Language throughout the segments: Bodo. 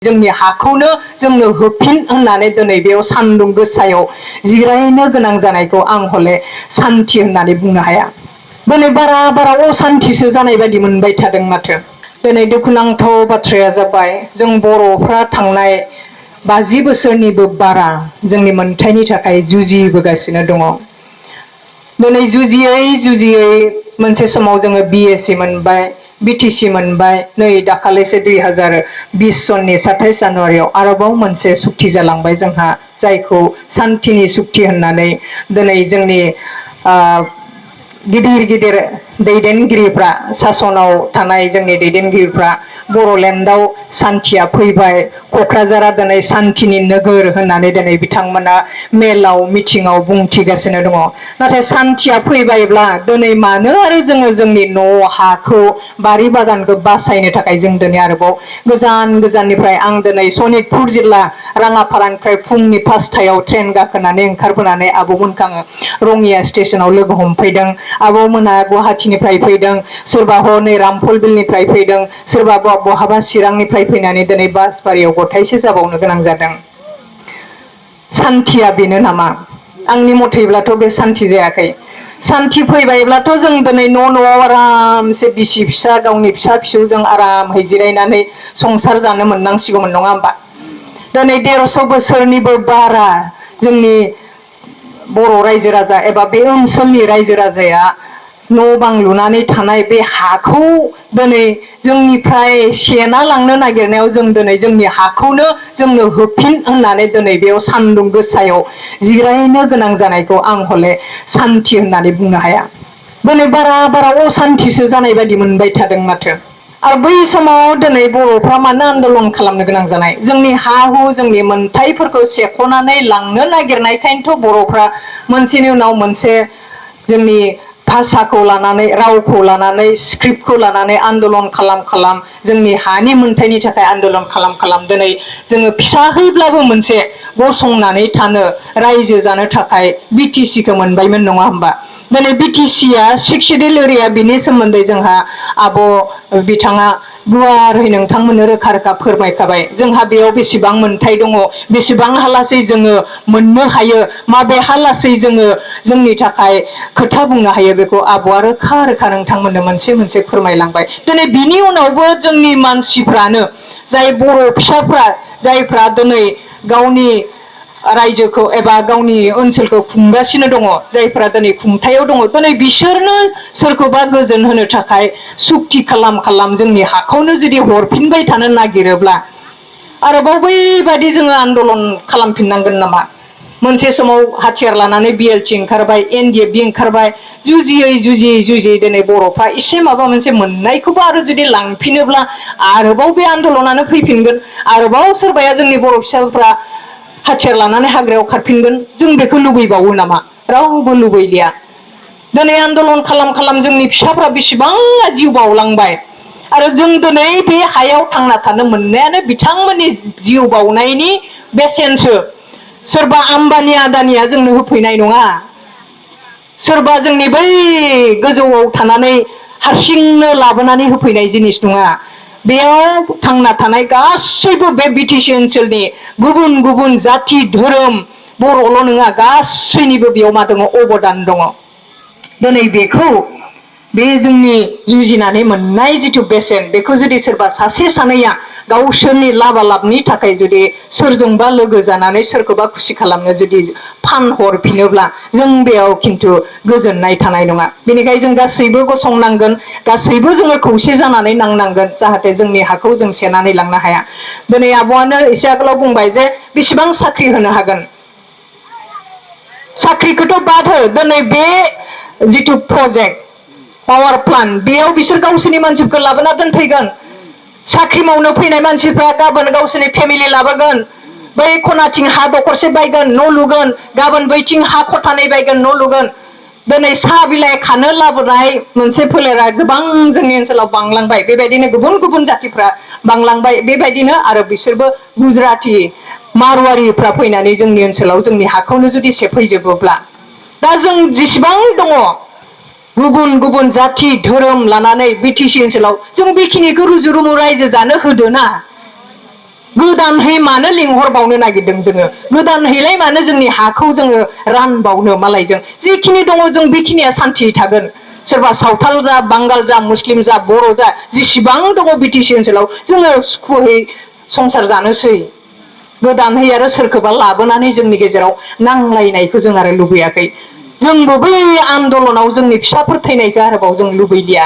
जोंनि हाखौनो जोंनो होफिन होननानै दिनै बेयाव सान्दुं गोसायाव जिरायनो गोनां जानायखौ आं हले सान्थि होननानै बुंनो हाया। दिनै बारा बारा असान्थिसो जानाय बायदि मोनबाय थादों माथो। दिनै दुखुनांथाव बाथ्राया जाबाय जों बर'फ्रा थांनाय 50 बोसोरनिबो बारा जोंनि मोन्थायनि थाखाय जुजिबोगासिनो दङ। दिनै जुजियै जुजियै मोनसे समाव जोङो BSc मोनबाय, BTC मोनबाय, नै दाखालिसो 2020 सननि 27 जानुवारियाव आरोबाव मोनसे सुक्ति जालांबाय जोंहा, जायखौ सान्थिनि सुक्ति होननानै दिनै जोंनि गिदिर गिदिर दैदेनगिरिफ्रा, सासनाव थानाय जोंनि दैदेनगिरिफ्रा बर'लेण्डआव सान्थिया फैबाय, क'क्राझारा दिनै सान्थिनि नोगोर होननानै दिनै बिथांमोना मेलाव मिटिङाव बुंथिगासिनो दङ। नाथाय सान्थिया फैबायब्ला दिनै मानो आरो जोङो जोंनि न' हाखौ बारि बागानखौ बासायनो थाखाय जों दिनै आरोबाव गोजान गोजाननिफ्राय आं दिनै सनितपुर जिल्ला राङाफारानिफ्राय फुंनि 5टायाव ट्रेन गाखोनानै ओंखारबोनानै आब'मोनखौ आङो रङिया स्टेशनाव लोगो हमफैदों। आब'मोना गुवाहाटीनिफ्राय फैदों, सोरबा हनै रामफलबिलनिफ्राय फैदों, सोरबा बहाबा चिरांनिफ्राय फैनानै दिनै बासबारियाव गथायसे जाबावनो गोनां जादों। सान्थिया बेनो नामा? आंनि मथैब्लाथ' बे सान्थि जायाखै। सान्थि फैबायब्लाथ' जों दिनै न'आव आरामसे बिसि फिसा गावनि फिसा फिसौजों आरामहै जिरायनानै संसार जानो मोननांसिगौमोन, नङा होमबा? दिनै 150 बोसोरनिबो बारा जोंनि बर' रायजो राजा एबा बे ओनसोलनि रायजो राजाया न' बां लुनानै थानाय बे हाखौ दिनै जोंनिफ्राय सेना लांनो नागिरनायाव जों दिनै जोंनि हाखौनो जोंनो होफिन होननानै दिनै बेयाव सान्दुं गोसायाव जिरायनो गोनां जानायखौ आं हले सान्थि होननानै बुंनो हाया। दिनै बारा बारा असान्थिसो जानाय बायदि मोनबाय थादों माथो। आरो बै समाव दिनै बर'फ्रा मानो आन्दलन खालामनो गोनां जानाय? जोंनि हा हु जोंनि मोन्थायफोरखौ सेख'नानै लांनो नागिरनायखायनोथ' बर'फ्रा मोनसेनि उनाव मोनसे जोंनि भाषाखौ लानानै, रावखौ लानानै, स्क्रिप्टखौ लानानै आन्दलन खालाम जोंनि हानि मोन्थायनि थाखाय आन्दलन खालाम दिनै जोङो फिसाहैब्लाबो मोनसे गसंनानै थानो, रायजो जानो थाखाय BTCखौ मोनबायमोन, नङा होमबा? दिनै BTCआ 6 सिडिउल एरिया, बिनि सोमोन्दै जोंहा आब' बिथाङा गुवारै नोंथांमोननो रोखा रोखा फोरमायखाबाय। जोंहा बेयाव बेसेबां मोन्थाय दङ, बेसेबां हालासै जोङो मोननो हायो, माबे हालासै जोङो जोंनि थाखाय खोथा बुंनो हायो, बेखौ आब'आ रोखा रोखा नोंथांमोननो मोनसे मोनसे फोरमायलांबाय। दिनै बिनि उनावबो जोंनि मानसिफ्रानो, जाय बर' फिसाफ्रा, जायफ्रा दिनै गावनि रायजोखौ एबा गावनि ओनसोलखौ खुंगासिनो दङ, जायफ्रा दिनै खुंथायाव दङ, दिनै बिसोरनो सोरखौबा गोजोन होनो थाखाय सुक्ति खालाम जोंनि हाखौनो जुदि हरफिनबाय थानो नागिरोब्ला आरोबाव बैबायदि जोङो आन्दलन खालामफिननांगोन नामा? मोनसे समाव हाथियार लानानै BLT ओंखारबाय, NDFB ओंखारबाय, जुजियै दिनै बर'फ्रा एसे माबा मोनसे मोननायखौबो आरो जुदि लांफिनोब्ला आरोबाव बे आन्दलनानो फैफिनगोन, आरोबाव सोरबाया जोंनि बर' फिसाफ्रा हाथियार लानानै हाग्रायाव खारफिनगोन। जों बेखौ लुबैबावो नामा? रावबो लुबैलिया। दिनै आन्दलन खालाम जोंनि फिसाफ्रा बेसेबां जिउ बावलांबाय, आरो जों दिनै बे हायाव थांना थानो मोननायानो बिथांमोननि जिउ बावनायनि बेसेनसो। सोरबा आम्बानि आदानिया जोंनो होफैनाय नङा, सोरबा जोंनि बै गोजौआव थानानै हारसिंनो लाबोनानै होफैनाय जिनिस नङा। बेयाव थांना थानाय गासैबो बे BTC ओनसोलनि गुबुन गुबुन जाथि धोरोम, बर'ल' नङा, गासैनिबो बेयाव मा दङ? अबदान दङ। दिनै बेखौ, बे जोंनि जुजिनानै मोननाय जिथु बेसेन, बेखौ जुदि सोरबा सासे सानैया गावसोरनि लाबालाबनि थाखाय जुदि सोरजोंबा लोगो जानानै सोरखौबा खुसि खालामनो जुदि फानहरफिनोब्ला जों बेयाव खिन्थु गोजोननाय थानाय नङा। बेनिखायनो जों गासैबो गसंनांगोन, गासैबो जोङो खौसे जानानै नांनांगोन, जाहाथे जोंनि हाखौ जों सेनानै लांनो हाया। दिनै आब'आनो एसे आगोलाव बुंबाय जे बेसेबां साख्रि होनो हागोन। साख्रिखौथ' बाद हो, दिनै बे जिथु प्रजेक्ट पावार प्लान्ट, बेयाव बिसोर गावसोरनि मानसिफोरखौ लाबोना दोनफैगोन। साख्रि मावनो फैनाय मानसिफ्रा गाबोन गावसोरनि फेमिलि लाबोगोन, बै खनाथिं हा दखरसे बायगोन, न' लुगोन, गाबोन बैथिं हा खथानै बायगोन, न' लुगोन। दिनै साहा बिलाइ खानो लाबोनाय मोनसे फोलेरा गोबां जोंनि ओनसोलाव बांलांबाय, बेबायदिनो गुबुन गुबुन जातिफ्रा बांलांबाय, बेबायदिनो आरो बिसोरबो गुजराती, मारवारिफ्रा फैनानै जोंनि ओनसोलाव जोंनि हाखौनो जुदि सेफैजोबोब्ला, दा जों जेसेबां दङ गुबुन गुबुन जाथि धोरोम लानानै BTC ओनसोलाव, जों बेखिनिखौ रुजु रुमु रायजो जानो होदो ना। गोदानहै मानो लिंहरबावनो नागिरदों जोङो गोदानहैलाय मानो जोंनि हाखौ जोङो रानबावनो मालायजों जिखिनि दङ जों बेखिनिया सान्थियै थागोन सोरबा सावथाल जा बांगाल जा मुस्लिम जा बर' जा जेसेबां दङ बिटिसि ओनसोलाव जोङो सुखुयै संसार जानोसै गोदानहै आरो सोरखौबा लाबोनानै जोंनि गेजेराव नांलायनायखौ जों आरो लुबैयाखै जोंबो बै आन्दलनाव जोंनि फिसाफोर थैनायखौ आरोबाव जों लुबैलिया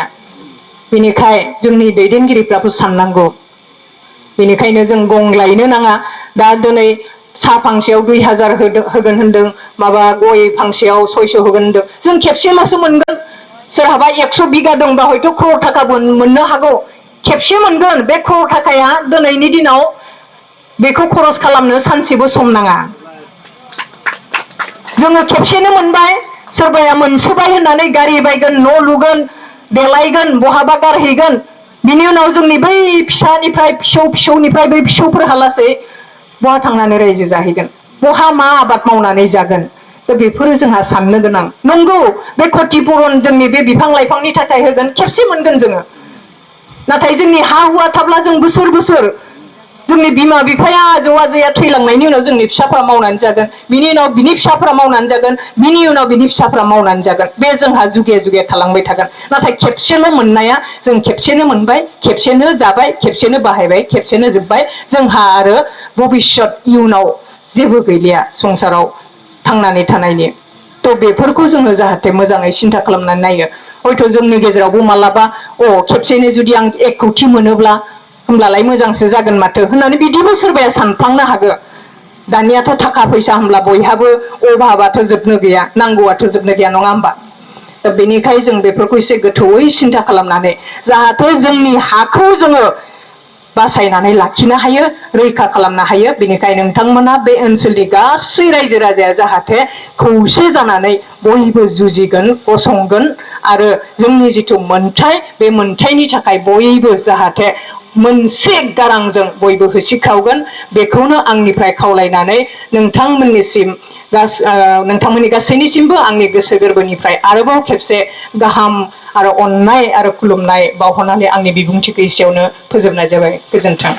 बेनिखाय जोंनि दैदेनगिरिफ्राबो साननांगौ बेनिखायनो जों गंलायनो नाङा दा दिनै साहा फांसेयाव 2000 होगोन होनदों माबा गय फांसेयाव 600 होगोन होनदों जों खेबसेल'सो मोनगोन सोरहाबा 100 बिगा दंबा हयथ' crore थाखा मोननो हागौ खेबसे मोनगोन बे crore थाखाया दिनैनि दिनाव बेखौ खरस खालामनो सानसेबो सम नाङा जोङो खेबसेनो मोनबाय सोरबाया मोनसोबाय होननानै गारि बायगोन न' लुगोन देलायगोन बहाबा गारहैगोन बिनि उनाव जोंनि बै फिसानिफ्राय फिसौनिफ्राय बै फिसौफोरहालासै बहा थांनानै रायजो जाहैगोन बहा मा आबाद मावनानै जागोन दा बेफोरो जोंहा साननो गोनां नंगौ बे क्षतिपुरन जोंनि बे बिफां लाइफांनि थाखाय होगोन खेबसे मोनगोन जोङो नाथाय जोंनि हा हुआ थाब्ला जों बोसोर बोसोर जोंनि बिमा बिफाया आजौ आजैया थैलांनायनि उनाव जोंनि फिसाफोरा मावनानै जागोन बिनि उनाव बिनि फिसाफोरा मावनानै जागोन बिनि उनाव बिनि फिसाफोरा मावनानै जागोन बे जोंहा जुगे जुगे थालांबाय थागोन नाथाय खेबसेल' मोननाया जों खेबसेनो मोनबाय खेबसेनो जाबाय खेबसेनो बाहायबाय खेबसेनो जोब्बाय जोंहा आरो भबिष्यत इयुनाव जेबो गैलिया संसाराव थांनानै थानायनि थ' बेफोरखौ जोङो जाहाथे मोजाङै सिन्था खालामनानै नायो हयथ' जोंनि गेजेरावबो मालाबा खेबसेनो जुदि आं 1 कौटि मोनोब्ला होमब्लालाय मोजांसो जागोन माथो होननानै बिदिबो सोरबाया सानफ्लांनो हागौ दानियाथ' थाखा फैसा होनब्ला बयहाबो अभाबाथ' जोबनो गैया नांगौआथ' जोबनो गैया नङा होमबा दा बेनिखाय जों बेफोरखौ एसे गोथौयै सिन्था खालामनानै जाहाथे जोंनि हाखौ जोङो बासायनानै लाखिनो हायो रैखा खालामनो हायो बेनिखाय नोंथांमोना बे ओनसोलनि गासै रायजो राजाया जाहाथे खौसे जानानै बयबो जुजिगोन गसंगोन आरो जोंनि जिथु मोन्थाय बे मोन्थायनि थाखाय बयबो जाहाथे मोनसे गारांजों बयबो होसिख्रावगोन बेखौनो आंनिफ्राय खावलायनानै नोंथांमोननि गासैनिसिमबो आंनि गोसो गोरबोनिफ्राय आरोबाव खेबसे गाहाम आरो अननाय आरो खुलुमनाय बावहरनानै आंनि बिबुंथिखौ एसेयावनो फोजोबनाय जाबाय गोजोन्थों